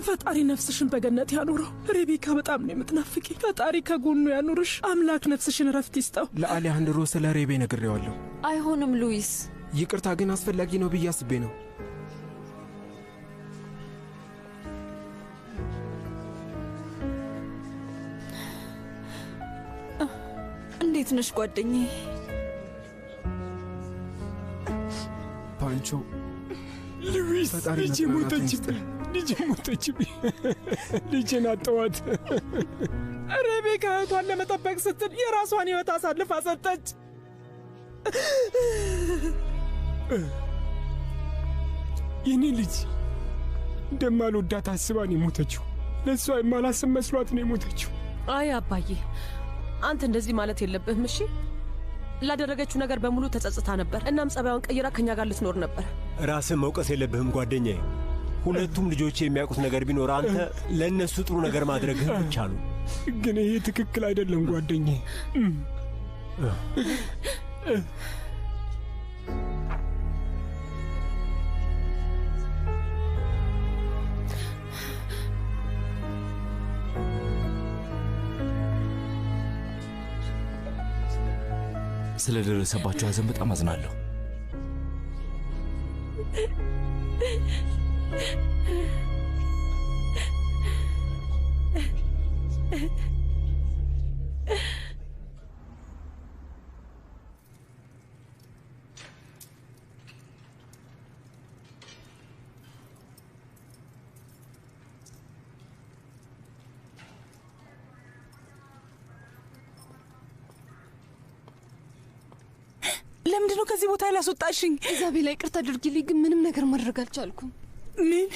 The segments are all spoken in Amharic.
ፈጣሪ ነፍስሽን በገነት ያኑረው። ሬቤካ በጣም ነው የምትናፍቂ። ፈጣሪ ከጎኑ ያኑርሽ። አምላክ ነፍስሽን ረፍት ይስጠው። ለአሌሃንድሮ ስለ ሬቤ ነግሬዋለሁ። አይሆንም ሉዊስ። ይቅርታ ግን አስፈላጊ ነው ብዬ አስቤ ነው። እንዴት ነሽ ጓደኛዬ? ፓንቾ ሉዊስ፣ ልጄ ሞተችብኝ። ልጄ ሞተችብኝ። ልጄን አጣኋት። ሬቤካ እህቷን ለመጠበቅ ስትል የራሷን ሕይወት አሳልፋ ሰጠች። የኔ ልጅ እንደማልወዳት አስባ ነው የሞተችው። ለእሷ የማላስብ መስሏት ነው የሞተችው። አይ አባዬ፣ አንተ እንደዚህ ማለት የለብህም እሺ። ላደረገችው ነገር በሙሉ ተጸጽታ ነበር። እናም ጸባዩን ቀይራ ከኛ ጋር ልትኖር ነበር። ራስን መውቀስ የለብህም ጓደኛዬ። ሁለቱም ልጆች የሚያውቁት ነገር ቢኖር አንተ ለእነሱ ጥሩ ነገር ማድረግህ ብቻ ነው። ግን ይሄ ትክክል አይደለም ጓደኛዬ። ስለደረሰባቸው ሐዘን በጣም አዝናለሁ። ለምንድን ነው ከዚህ ቦታ ያላስወጣሽኝ? ኢዛቤላ ይቅርታ አድርጊልኝ፣ ግን ምንም ነገር ማድረግ አልቻልኩም። ምን?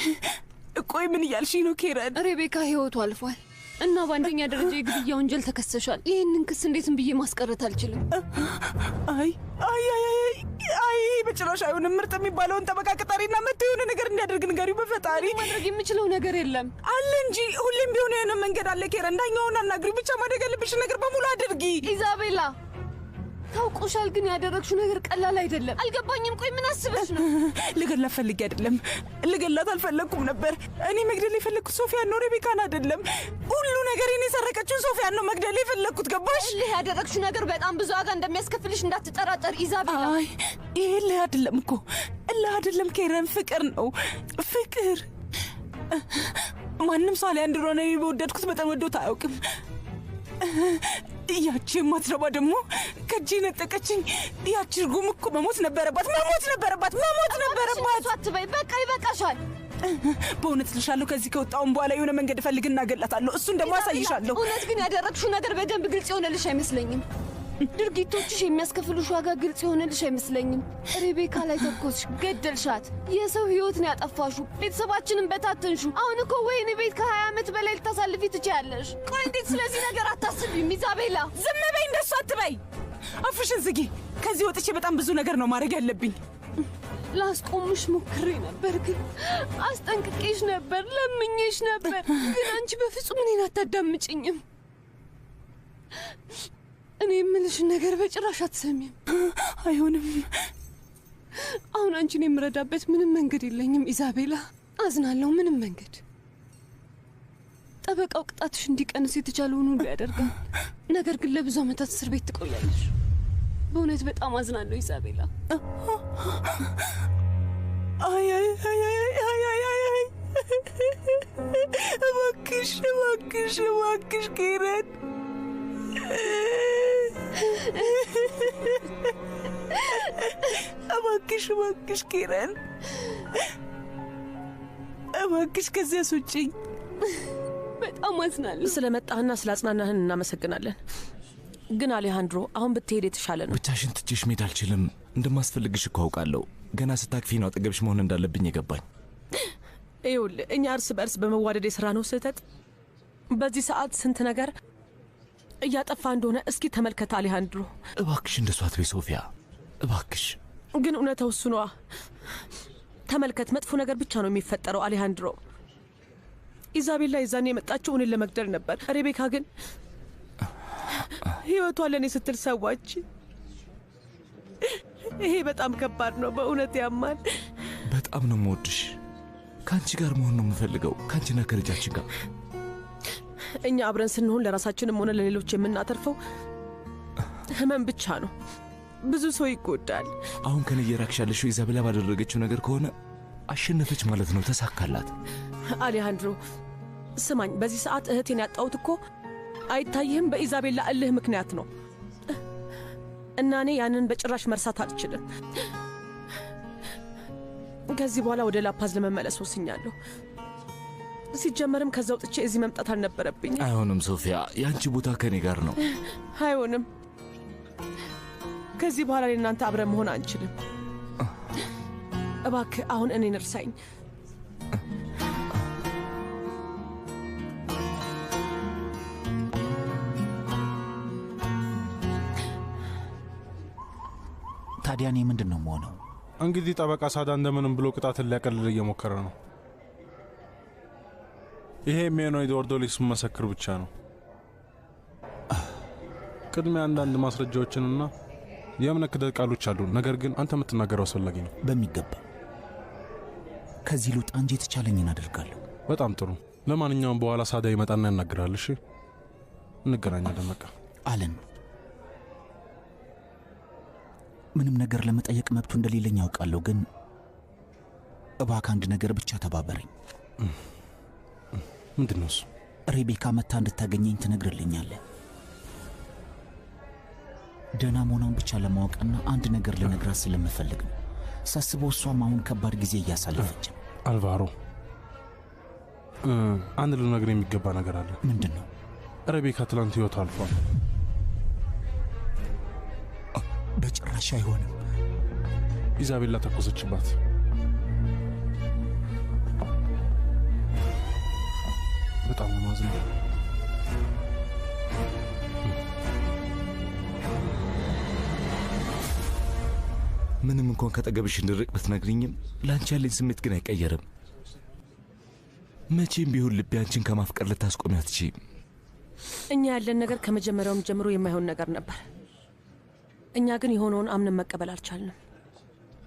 ቆይ ምን እያልሽኝ ነው ኬረን? ሬቤካ ህይወቱ አልፏል እና በአንደኛ ደረጃ የግድያ ወንጀል ተከሰሻል። ይህንን ክስ እንዴትም ብዬ ማስቀረት አልችልም። አይ አይ አይ አይ በጭራሽ አይሆንም። ምርጥ የሚባለውን ጠበቃ ቅጠሪና መጥቶ የሆነ ነገር እንዲያደርግ ንገሪው። በፈጣሪ ማድረግ የምችለው ነገር የለም። አለ እንጂ ሁሌም ቢሆን የሆነ መንገድ አለ ኬረን። ዳኛውን አናግሪው። ብቻ ማድረግ ያለብሽን ነገር በሙሉ አድርጊ። ኢዛቤላ ታውቆሻል፣ ግን ያደረግሽው ነገር ቀላል አይደለም። አልገባኝም። ቆይ ምን አስበሽ ነው? ልገላት ፈልጌ አይደለም። ልገላት አልፈለግኩም ነበር። እኔ መግደል የፈለግኩት ሶፊያን ነው፣ ሬቤካን አይደለም። ሁሉ ነገሬን የሰረቀችውን ሶፊያን ነው መግደል የፈለግኩት። ገባሽ? እልህ ያደረግሽው ነገር በጣም ብዙ ዋጋ እንደሚያስከፍልሽ እንዳትጠራጠር ኢዛቤላ። አይ ይሄ እልህ አይደለም እኮ እልህ አይደለም ኬረን፣ ፍቅር ነው ፍቅር። ማንም ሰው አሊያንድሮን እኔ በወደድኩት መጠን ወዶት አያውቅም። ያቺ የማትረባ ደግሞ ከእጄ ነጠቀችኝ። ያቺ እርጉም እኮ መሞት ነበረባት፣ መሞት ነበረባት፣ መሞት ነበረባት። አትበይ፣ በቃ ይበቃሻል። በእውነት ልሻለሁ፣ ከዚህ ከወጣሁም በኋላ የሆነ መንገድ እፈልግና እገላታለሁ። እሱን ደግሞ አሳይሻለሁ። እውነት ግን ያደረግሽው ነገር በደንብ ግልጽ የሆነልሽ አይመስለኝም። ድርጊቶችሽ የሚያስከፍሉሽ ዋጋ ግልጽ የሆነልሽ አይመስለኝም። ሬቤካ ላይ ተኮስሽ፣ ገደልሻት፣ የሰው ህይወት ነው ያጠፋሹ፣ ቤተሰባችንን በታተንሹ። አሁን እኮ ወህኒ ቤት ከ20 ዓመት በላይ ልታሳልፊ ትችያለሽ። ቆይ እንዴት ስለዚህ ነገር አታስቢም ኢዛቤላ? ዝም በይ፣ እንደሱ አትበይ። አፍሽን ዝጊ። ከዚህ ወጥቼ በጣም ብዙ ነገር ነው ማድረግ ያለብኝ። ላስቆምሽ ሞክሬ ነበር፣ ግን አስጠንቅቄሽ ነበር፣ ለምኜሽ ነበር፣ ግን አንቺ በፍጹም እኔን አታዳምጭኝም። እኔ የምልሽን ነገር በጭራሽ አትሰሚም። አይሆንም። አሁን አንቺን የምረዳበት ምንም መንገድ የለኝም ኢዛቤላ። አዝናለሁ። ምንም መንገድ። ጠበቃው ቅጣትሽ እንዲቀንስ የተቻለውን ሁሉ ያደርጋል። ነገር ግን ለብዙ ዓመታት እስር ቤት ትቆያለሽ። በእውነት በጣም አዝናለሁ ኢዛቤላ። አይ አይ አይ አይ አይ አይ አይ እባክሽ እባክሽ እባክሽ ኬረን እባክሽ እባክሽ ኬረን እባክሽ ከዚያ አስወጪኝ። በጣም አዝናለሁ። ስለመጣህና ስላጽናናህን እናመሰግናለን። ግን አሌሃንድሮ አሁን ብትሄድ የተሻለ ነው። ብቻሽን ትቼሽ መሄድ አልችልም። እንደማስፈልግሽ እኮ አውቃለሁ። ገና ስታክፊ ነው አጠገብሽ መሆን እንዳለብኝ የገባኝ። ይኸውልህ እኛ እርስ በእርስ በመዋደድ የሰራነው ስህተት በዚህ ሰዓት ስንት ነገር እያጠፋ እንደሆነ እስኪ ተመልከት አሌሃንድሮ። እባክሽ እንደሷ አትበይ ሶፊያ፣ እባክሽ። ግን እውነታው እሱ ነዋ። ተመልከት፣ መጥፎ ነገር ብቻ ነው የሚፈጠረው አሌሃንድሮ። ኢዛቤላ የዛኔ የመጣችው እኔን ለመግደል ነበር። ሬቤካ ግን ህይወቷ ለእኔ ስትል ሰዋች። ይሄ በጣም ከባድ ነው፣ በእውነት ያማል። በጣም ነው የምወድሽ። ከአንቺ ጋር መሆን ነው የምፈልገው፣ ከአንቺና ከልጃችን ጋር። እኛ አብረን ስንሆን ለራሳችንም ሆነ ለሌሎች የምናተርፈው ህመም ብቻ ነው። ብዙ ሰው ይጎዳል። አሁን ከኔ እየራቅሽ ያለሽው ኢዛቤላ ባደረገችው ነገር ከሆነ አሸነፈች ማለት ነው፣ ተሳካላት። አሌሃንድሮ ስማኝ፣ በዚህ ሰዓት እህቴን ያጣሁት እኮ አይታይህም? በኢዛቤላ እልህ ምክንያት ነው። እና እኔ ያንን በጭራሽ መርሳት አልችልም። ከዚህ በኋላ ወደ ላፓዝ ለመመለስ ወስኛለሁ። ሲጀመርም ከዛ ወጥቼ እዚህ መምጣት አልነበረብኝም። አይሆንም ሶፊያ፣ የአንቺ ቦታ ከኔ ጋር ነው። አይሆንም። ከዚህ በኋላ እናንተ አብረን መሆን አንችልም። እባክህ አሁን እኔን እርሳኝ። ታዲያ እኔ ምንድን ነው የምሆነው? እንግዲህ ጠበቃ ሳዳ እንደምንም ብሎ ቅጣትን ሊያቀልል እየሞከረ ነው። ይሄ የሚሆነው ኤድዋርዶ ላይ ስመሰክር ብቻ ነው። ቅድሚያ አንዳንድ ማስረጃዎችንና የእምነት ክህደት ቃሎች አሉ። ነገር ግን አንተ የምትናገረው አስፈላጊ ነው። በሚገባ ከዚህ ልውጣ እንጂ የተቻለኝን አደርጋለሁ። በጣም ጥሩ። ለማንኛውም በኋላ ሳዳ ይመጣና ያናግራል። እሺ፣ እንገናኛለን። በቃ አለን። ምንም ነገር ለመጠየቅ መብቱ እንደሌለኝ ያውቃለሁ፣ ግን እባክህ አንድ ነገር ብቻ ተባበረኝ። ምንድን ነው እሱ? ሬቤካ መታ እንድታገኘኝ ትነግርልኛለህ። ደህና መሆኗን ብቻ ለማወቅና አንድ ነገር ልነግራት ስለምፈልግ ነው። ሳስበው እሷም አሁን ከባድ ጊዜ እያሳለፈች ነው። አልቫሮ፣ አንድ ልነግርህ የሚገባ ነገር አለ። ምንድን ነው? ሬቤካ ትላንት ሕይወቷ አልፏል። በጭራሽ አይሆንም። ኢዛቤላ ተኮሰችባት። በጣም ነው የማዝነው። ምንም እንኳን ከጠገብሽ እንድርቅ ብትነግሪኝም ለአንቺ ያለኝ ስሜት ግን አይቀየርም። መቼም ቢሆን ልቤ አንቺን ከማፍቀር ልታስቆሚ አትችይም። እኛ ያለን ነገር ከመጀመሪያውም ጀምሮ የማይሆን ነገር ነበር። እኛ ግን የሆነውን አምነን መቀበል አልቻልንም።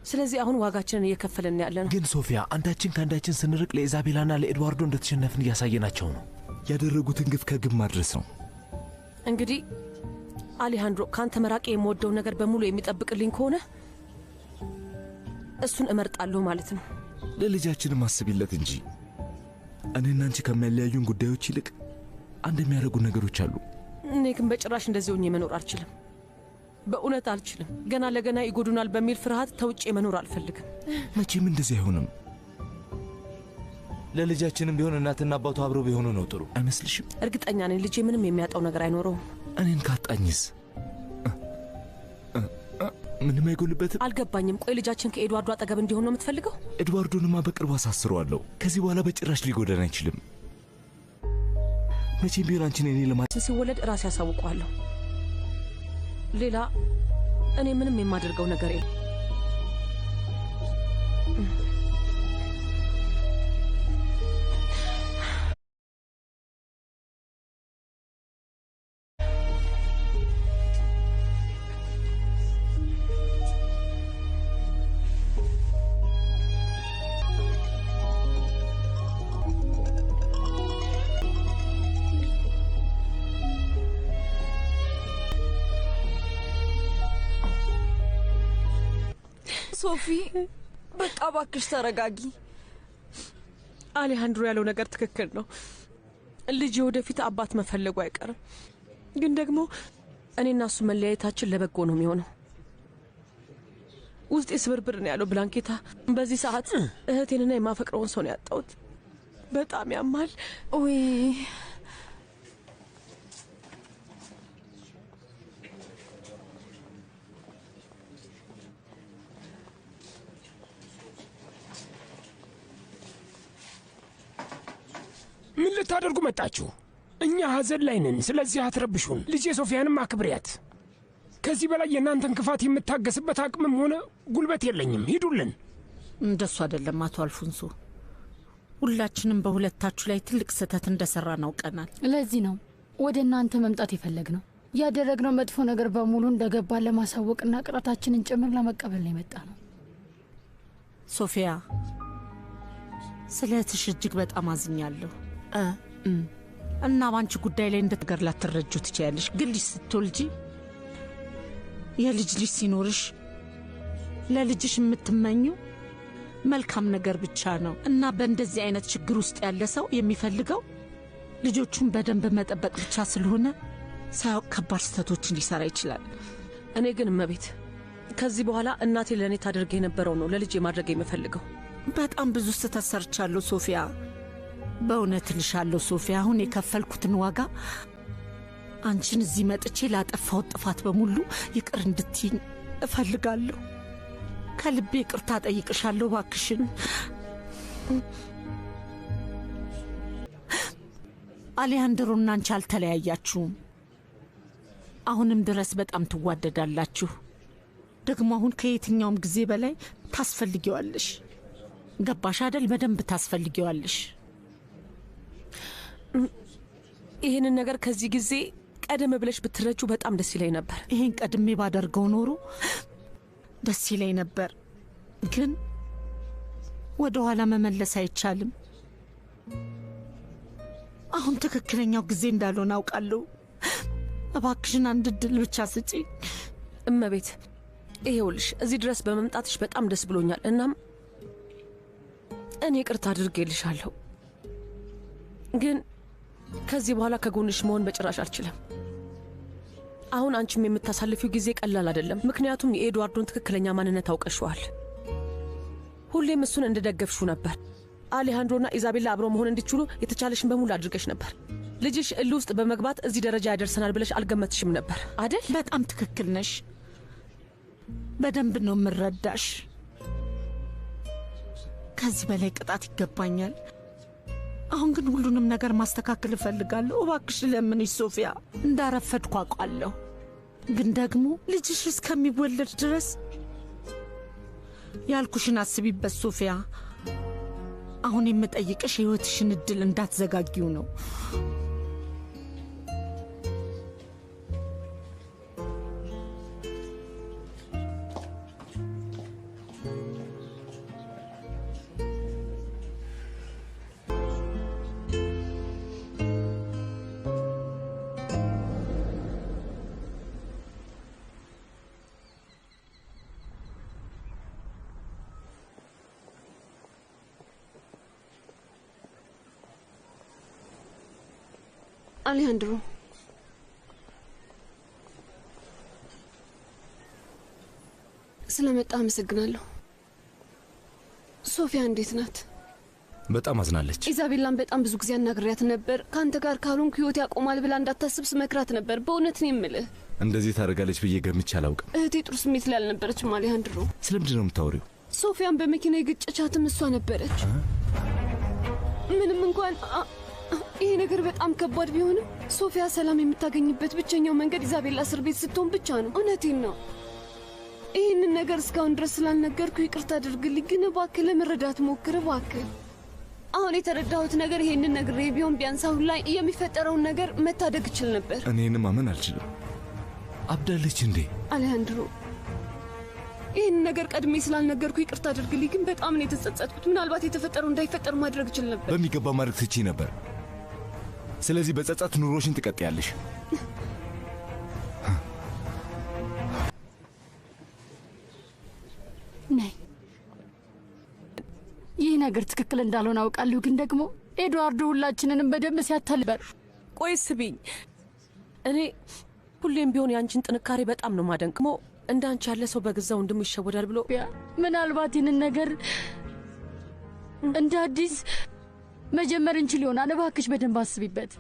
ስለዚህ አሁን ዋጋችንን እየከፈልን ያለ ነው። ግን ሶፊያ፣ አንዳችን ከአንዳችን ስንርቅ ለኢዛቤላና ለኤድዋርዶ እንደተሸነፍን እያሳየናቸው ነው። ያደረጉትን ግፍ ከግብ ማድረስ ነው። እንግዲህ አሌሃንድሮ፣ ከአንተ መራቄ የምወደው ነገር በሙሉ የሚጠብቅልኝ ከሆነ እሱን እመርጣለሁ ማለት ነው። ለልጃችንም አስቢለት እንጂ እኔና አንቺ ከሚያለያዩን ጉዳዮች ይልቅ አንድ የሚያደርጉ ነገሮች አሉ። እኔ ግን በጭራሽ እንደዚህ ሆኜ መኖር አልችልም። በእውነት አልችልም። ገና ለገና ይጎዱናል በሚል ፍርሃት ተውጬ መኖር አልፈልግም። መቼም እንደዚህ አይሆንም። ለልጃችንም ቢሆን እናትና አባቱ አብረው ቢሆኑ ነው ጥሩ አይመስልሽም? እርግጠኛ ነኝ ልጄ ምንም የሚያጣው ነገር አይኖረውም። እኔን ካጣኝስ ምንም አይጎልበትም። አልገባኝም። ቆይ ልጃችን ከኤድዋርዶ አጠገብ እንዲሆን ነው የምትፈልገው? ኤድዋርዶንማ በቅርቡ አሳስረዋለሁ። ከዚህ በኋላ በጭራሽ ሊጎዳን አይችልም። መቼም ቢሆን አንቺን እኔ ሲወለድ ራሴ ያሳውቀዋለሁ። ሌላ እኔ ምንም የማደርገው ነገር የለም። ሶፊ፣ በቃ እባክሽ ተረጋጊ። አሌሃንድሮ ያለው ነገር ትክክል ነው። ልጅ ወደፊት አባት መፈለጉ አይቀርም። ግን ደግሞ እኔና እሱ መለያየታችን ለበጎ ነው የሚሆነው። ውስጤ ስብርብር ነው ያለው ብላንኬታ። በዚህ ሰዓት እህቴንና የማፈቅረውን ሰው ነው ያጣሁት። በጣም ያማል። ውይ ምን ልታደርጉ መጣችሁ? እኛ ሐዘን ላይ ነን። ስለዚህ አትረብሹን። ልጄ ሶፊያንም አክብሪያት። ከዚህ በላይ የእናንተን ክፋት የምታገስበት አቅምም ሆነ ጉልበት የለኝም። ሂዱልን። እንደሱ አይደለም አቶ አልፎንሶ፣ ሁላችንም በሁለታችሁ ላይ ትልቅ ስህተት እንደሰራን አውቀናል። ለዚህ ነው ወደ እናንተ መምጣት የፈለግነው። ያደረግነው መጥፎ ነገር በሙሉ እንደገባን ለማሳወቅና ቅጣታችንን ጭምር ለመቀበል ነው የመጣ ነው። ሶፊያ፣ ስለ እህትሽ እጅግ በጣም አዝኛለሁ እና ባንቺ ጉዳይ ላይ እንደ ነገር ላትረጁ ትችያለሽ። ግን ልጅ ስትወልጂ የልጅ ልጅ ሲኖርሽ ለልጅሽ የምትመኙ መልካም ነገር ብቻ ነው እና በእንደዚህ አይነት ችግር ውስጥ ያለ ሰው የሚፈልገው ልጆቹን በደንብ መጠበቅ ብቻ ስለሆነ ሳያውቅ ከባድ ስህተቶችን ሊሰራ ይችላል። እኔ ግን እመቤት ከዚህ በኋላ እናቴ ለእኔ ታደርግ የነበረው ነው ለልጄ ማድረግ የምፈልገው። በጣም ብዙ ስህተት ሰርቻለሁ ሶፊያ። በእውነት እልሻለሁ ሶፊያ፣ አሁን የከፈልኩትን ዋጋ አንቺን እዚህ መጥቼ ላጠፋሁት ጥፋት በሙሉ ይቅር እንድትይኝ እፈልጋለሁ። ከልቤ ይቅርታ ጠይቅሻለሁ እባክሽን። አሌሃንድሮና አንቺ አልተለያያችሁም። አሁንም ድረስ በጣም ትዋደዳላችሁ። ደግሞ አሁን ከየትኛውም ጊዜ በላይ ታስፈልጊዋለሽ። ገባሽ አይደል? በደንብ ታስፈልጊዋለሽ። ይህንን ነገር ከዚህ ጊዜ ቀደም ብለሽ ብትረጁ በጣም ደስ ይለኝ ነበር። ይህን ቀድሜ ባደርገው ኖሮ ደስ ይለኝ ነበር፣ ግን ወደ ኋላ መመለስ አይቻልም። አሁን ትክክለኛው ጊዜ እንዳልሆነ አውቃለሁ። እባክሽን አንድ እድል ብቻ ስጪኝ። እመቤት፣ ይሄውልሽ እዚህ ድረስ በመምጣትሽ በጣም ደስ ብሎኛል። እናም እኔ ይቅርታ አድርጌልሻለሁ፣ ግን ከዚህ በኋላ ከጎንሽ መሆን በጭራሽ አልችልም። አሁን አንቺም የምታሳልፊው ጊዜ ቀላል አይደለም። ምክንያቱም የኤድዋርዶን ትክክለኛ ማንነት አውቀሽዋል። ሁሌም እሱን እንደደገፍሽው ነበር። አሌሃንድሮና ኢዛቤላ አብረው መሆን እንዲችሉ የተቻለሽን በሙሉ አድርገሽ ነበር። ልጅሽ እልህ ውስጥ በመግባት እዚህ ደረጃ ያደርሰናል ብለሽ አልገመትሽም ነበር አይደል? በጣም ትክክል ነሽ። በደንብ ነው የምረዳሽ። ከዚህ በላይ ቅጣት ይገባኛል። አሁን ግን ሁሉንም ነገር ማስተካከል እፈልጋለሁ። እባክሽ ለምንሽ ሶፊያ። እንዳረፈድኩ አውቃለሁ፣ ግን ደግሞ ልጅሽ እስከሚወለድ ድረስ ያልኩሽን አስቢበት ሶፊያ። አሁን የምጠይቅሽ የሕይወትሽን እድል እንዳትዘጋጊው ነው። አሌሃንድሮ ስለመጣ አመሰግናለሁ። ሶፊያ እንዴት ናት? በጣም አዝናለች። ኢዛቤላን በጣም ብዙ ጊዜ አናግሪያት ነበር። ከአንተ ጋር ካልሆንኩ ሕይወት ያቆማል ብላ እንዳታስብ ስመክራት ነበር። በእውነት ነው የምልህ። እንደዚህ ታደርጋለች ብዬ ገምቼ አላውቅም። እህቴ ጥሩ ስሜት ላይ አልነበረችም አሌሃንድሮ። ስለምንድን ነው የምታወሪው? ሶፊያን በመኪና የገጨቻትም እሷ ነበረች። ምንም እንኳን ይሄ ነገር በጣም ከባድ ቢሆንም ሶፊያ ሰላም የምታገኝበት ብቸኛው መንገድ ኢዛቤላ እስር ቤት ስትሆን ብቻ ነው። እውነቴን ነው። ይህንን ነገር እስካሁን ድረስ ስላልነገርኩ ይቅርታ አድርግልኝ፣ ግን እባክህ ለመረዳት ሞክር እባክህ። አሁን የተረዳሁት ነገር ይሄንን ነግሬ ቢሆን ቢያንስ አሁን ላይ የሚፈጠረውን ነገር መታደግ እችል ነበር። እኔን ማመን አልችልም። አብዳለች እንዴ? አሌሃንድሮ፣ ይህን ነገር ቀድሜ ስላልነገርኩ ይቅርታ አድርግልኝ፣ ግን በጣም ነው የተጸጸትኩት። ምናልባት የተፈጠረው እንዳይፈጠር ማድረግ እችል ነበር። በሚገባ ማድረግ ትችይ ነበር። ስለዚህ በጸጸት ኑሮሽን ትቀጥያለሽ። ነይ። ይህ ነገር ትክክል እንዳልሆነ አውቃለሁ፣ ግን ደግሞ ኤድዋርዶ ሁላችንንም በደንብ ሲያታልበር። ቆይ ስቢኝ፣ እኔ ሁሌም ቢሆን ያንቺን ጥንካሬ በጣም ነው ማደንቅ። እንዳንቺ ያለ ሰው በገዛ ወንድሙ ይሸወዳል ብሎ ምናልባት ይህንን ነገር እንደ አዲስ መጀመር እንችል ይሆናል። እባክሽ በደንብ አስቢበት።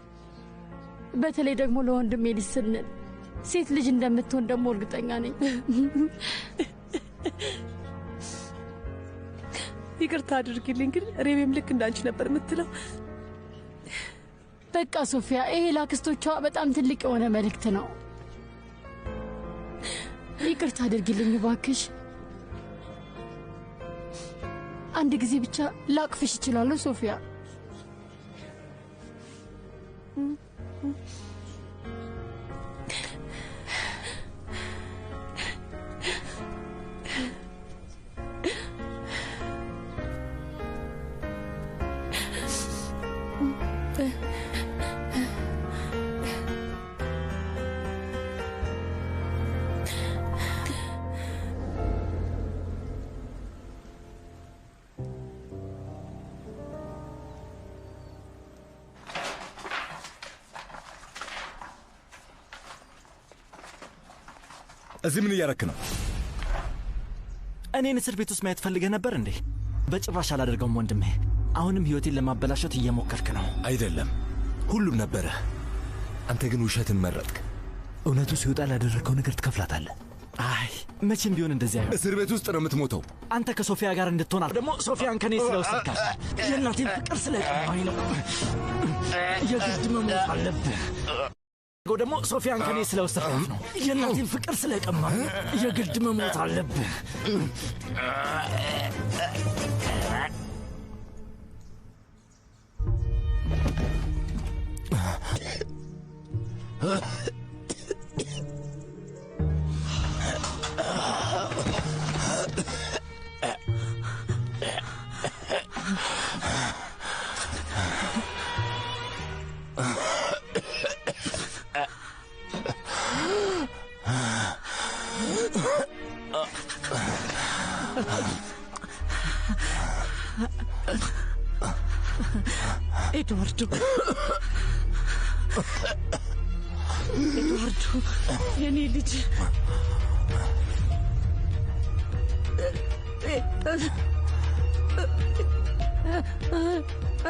በተለይ ደግሞ ለወንድሜ ልጅ ስንል ሴት ልጅ እንደምትሆን ደግሞ እርግጠኛ ነኝ። ይቅርታ አድርጊልኝ፣ ግን ሬቤም ልክ እንዳንቺ ነበር የምትለው። በቃ ሶፊያ፣ ይሄ ላክስቶቿ በጣም ትልቅ የሆነ መልእክት ነው። ይቅርታ አድርጊልኝ እባክሽ። አንድ ጊዜ ብቻ ላቅፍሽ እችላለሁ ሶፊያ? እዚህ ምን እያረክ ነው? እኔን እስር ቤት ውስጥ ማየት ፈልገህ ነበር እንዴ? በጭራሽ አላደርገውም ወንድሜ። አሁንም ህይወቴን ለማበላሸት እየሞከርክ ነው። አይደለም፣ ሁሉም ነበረ። አንተ ግን ውሸትን መረጥክ። እውነቱ ሲወጣ ላደረግከው ነገር ትከፍላታለህ። አይ መቼም ቢሆን እንደዚህ አይሆን። እስር ቤት ውስጥ ነው የምትሞተው። አንተ ከሶፊያ ጋር እንድትሆን ደግሞ ሶፊያን ከኔ ስለወሰድካት የእናቴን ፍቅር ስለቀማኝ ነው። የግድ መሞት አለብህ። ደግሞ ሶፊያን ከኔ ስለወሰድካት ነው። የእናቴን ፍቅር ስለቀማኝ የግድ መሞት አለብህ። ኤድዋርዶ፣ ኤድዋርዶ የኔ ልጅ፣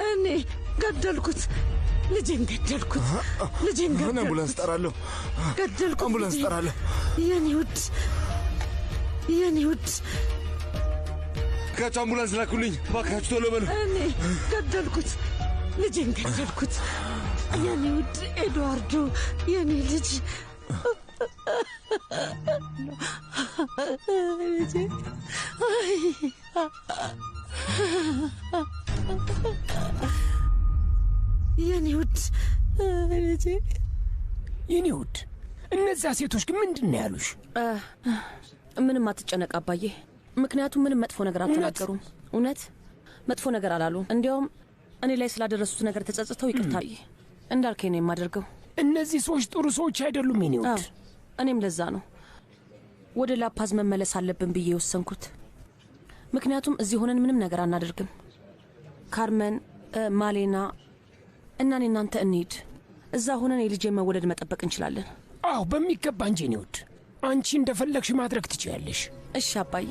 እኔ ገደልኩት። ልጄን ገደልኩት። ልጄን ገደልኩት። አምቡላንስ ጠራለሁ። ገደልኩት። አምቡላንስ ጠራለሁ። የኔ ውድ፣ የኔ ውድ፣ እባካችሁ አምቡላንስ ላኩልኝ። እባካችሁ ቶሎ በሉ። እኔ ገደልኩት። ልጄን ገደልኩት። የኔ ውድ ኤድዋርዶ፣ የኔ ልጅ፣ ልጄ። የኔ ውድ ልጄ፣ የኔ ውድ። እነዛ ሴቶች ግን ምንድን ነው ያሉሽ? ምንም አትጨነቅ አባዬ፣ ምክንያቱም ምንም መጥፎ ነገር አልተናገሩም። እውነት መጥፎ ነገር አላሉ። እንዲያውም እኔ ላይ ስላደረሱት ነገር ተጸጽተው ይቅርታ እንዳልከኝ ነው የማደርገው። እነዚህ ሰዎች ጥሩ ሰዎች አይደሉም የኔ ውድ። እኔም ለዛ ነው ወደ ላፓዝ መመለስ አለብን ብዬ የወሰንኩት። ምክንያቱም እዚህ ሆነን ምንም ነገር አናደርግም። ካርመን፣ ማሌና እና እኔ እናንተ እንሂድ። እዛ ሆነን የልጄ መወለድ መጠበቅ እንችላለን። አዎ በሚገባ እንጂ የኔ ውድ፣ አንቺ እንደፈለግሽ ማድረግ ትችያለሽ። እሺ አባዬ።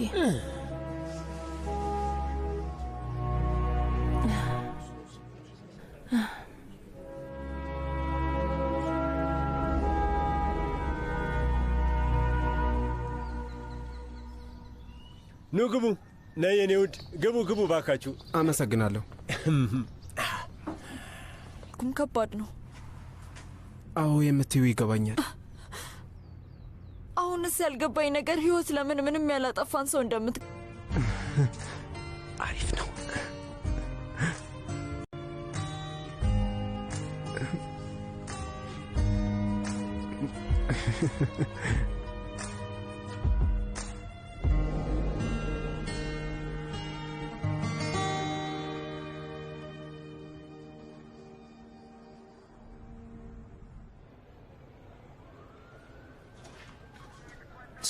ኑ ግቡ። ነይ የኔ ውድ፣ ግቡ ግቡ ባካችሁ። አመሰግናለሁ። ከባድ ነው። አዎ የምትይው ይገባኛል። አሁንስ ያልገባኝ ነገር ህይወት ለምን ምንም ያላጠፋን ሰው እንደምት አሪፍ ነው።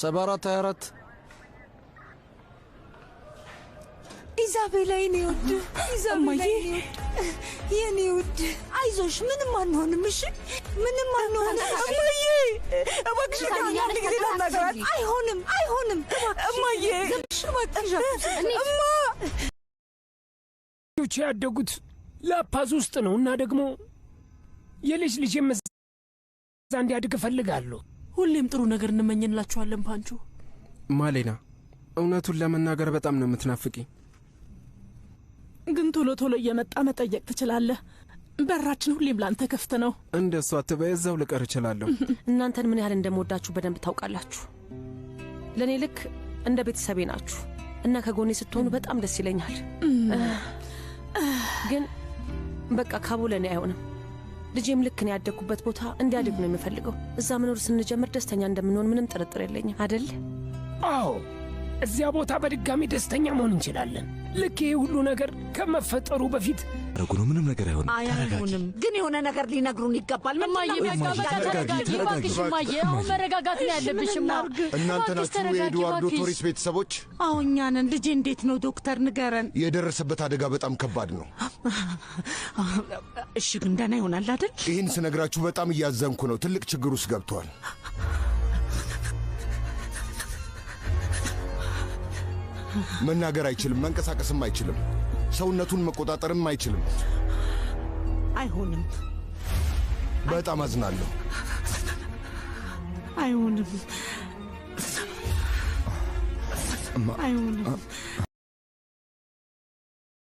ሰባ 4 24 ኢዛቤላ የኔ ውድ፣ ኢዛቤላ የኔ ውድ፣ የኔ ውድ፣ አይዞሽ፣ ምንም አንሆንም። እሺ ምንም አንሆንም። እማዬ እባክሽ አንድ ጊዜ ላናግራት። አይሆንም፣ አይሆንም። እማዬ እባክሽ፣ እማ። ልጆች ያደጉት ላፓዝ ውስጥ ነው እና ደግሞ የልጅ ልጅ እዛ እንዲያድግ እፈልጋለሁ። ሁሌም ጥሩ ነገር እንመኝላችኋለን ፓንቾ። ማሌና፣ እውነቱን ለመናገር በጣም ነው የምትናፍቂኝ። ግን ቶሎ ቶሎ እየመጣ መጠየቅ ትችላለህ። በራችን ሁሌም ላንተ ክፍት ነው። እንደ እሷ አትበይ፣ እዛው ልቀር እችላለሁ። እናንተን ምን ያህል እንደምወዳችሁ በደንብ ታውቃላችሁ። ለእኔ ልክ እንደ ቤተሰቤ ናችሁ እና ከጎኔ ስትሆኑ በጣም ደስ ይለኛል። ግን በቃ ካቦ ለእኔ አይሆንም። ልጄም ልክ ነው ያደግኩበት ቦታ እንዲያድግ ነው የምፈልገው። እዛ መኖር ስንጀምር ደስተኛ እንደምንሆን ምንም ጥርጥር የለኝም። አደል? አዎ፣ እዚያ ቦታ በድጋሚ ደስተኛ መሆን እንችላለን። ልክ ይሄ ሁሉ ነገር ከመፈጠሩ በፊት ረጉ ነው። ምንም ነገር አይሆንም። አይ አይሆንም፣ ግን የሆነ ነገር ሊነግሩን ይገባል። እማዬ በቃ በቃ ተረጋጊ እባክሽ እማዬ፣ አሁን መረጋጋት ነው ያለብሽ። እማ እናንተ ናችሁ የኤድዋርዶ ቶሪስ ቤተሰቦች? አዎ እኛ ነን። ልጄ እንዴት ነው ዶክተር ንገረን። የደረሰበት አደጋ በጣም ከባድ ነው። እሺ ግን ደህና ይሆናል አይደል? ይህን ስነግራችሁ በጣም እያዘንኩ ነው። ትልቅ ችግር ውስጥ ገብቷል። መናገር አይችልም፣ መንቀሳቀስም አይችልም፣ ሰውነቱን መቆጣጠርም አይችልም። አይሆንም፣ በጣም አዝናለሁ። አይሆንም፣ እማ አይሆንም።